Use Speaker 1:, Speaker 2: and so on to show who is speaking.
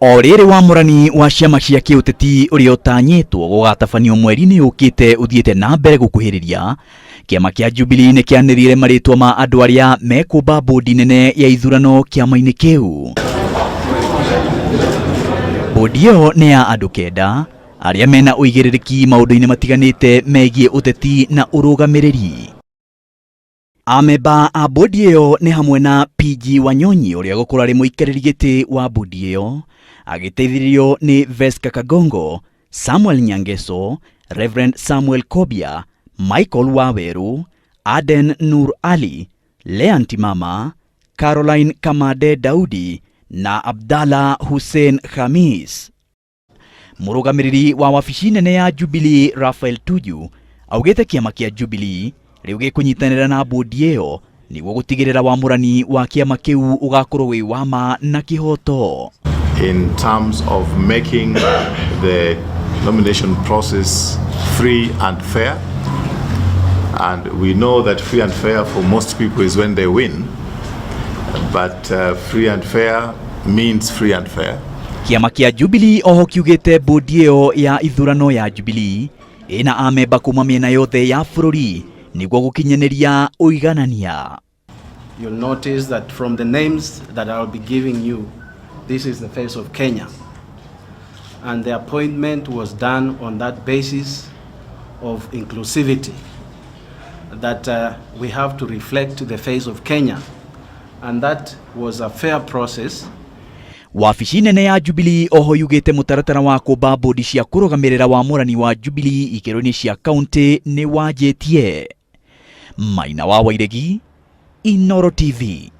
Speaker 1: O rĩrĩ wamũrani wa ciama cia kĩũteti ũrĩa ũtanyĩtwo gũgatabanio mweri-inĩ ũkĩte ũthiĩte na mbere gũkuhĩrĩria, kĩama kĩa Jubilee nĩ kĩanĩrĩire marĩtwa ma andũ arĩa mekũmba bũndi nene ya ithurano kĩama-inĩ kĩu. Bũndi ĩyo nĩ ya andũ kenda arĩa mena ũigĩrĩrĩki maũndũ-inĩ matiganĩte megiĩ ũteti na ũrũgamĩrĩri. Amemba a bodi ĩyo nĩ hamwe na PG Wanyonyi ũrĩa gũkorwo arĩ mũikarĩri gĩtĩ wa bodi ĩyo, agĩteithĩrĩrio nĩ Veska Kagongo, Samuel Nyangeso, Reverend Samuel Kobia, Michael Waweru, Aden Nur Ali, Leah Ntimama, Caroline Kamande Daudi na Abdallah Hussein Khamis. Mũrũgamĩrĩri wa wabici nene ya Jubilee Raphael Tuju augĩte kĩama kĩa Jubilee rĩu gĩkũnyitanĩra na bodi ĩyo nĩguo gũtigĩrĩra wamũrani wa kĩama kĩu ũgakorwo wĩ wa ma na kĩhoto.
Speaker 2: In terms of making the nomination process free and fair. And we know that free and fair for most people is when they win. But free and fair means free and fair.
Speaker 1: Kĩama kĩa Jubilee oho kiugĩte bodi ĩyo ya ithurano ya Jubilee ĩna amemba kuma mĩena yothe ya bũrũri nĩguo gũkinyanĩria ũiganania.
Speaker 3: You'll notice that from the names that I'll be giving you, this is the face of Kenya. And the appointment was done on that basis of inclusivity, that we have to reflect the face of Kenya. And that was a fair process.
Speaker 1: Wabici nene ya Jubilee oho yugĩte mũtaratara wa kũmba bodi cia kũrũgamĩrĩra wamũrani wa Jubilee ikĩro-inĩ cia kaunti nĩ wanjĩtie. Maina wa Wairegi, Inooro TV.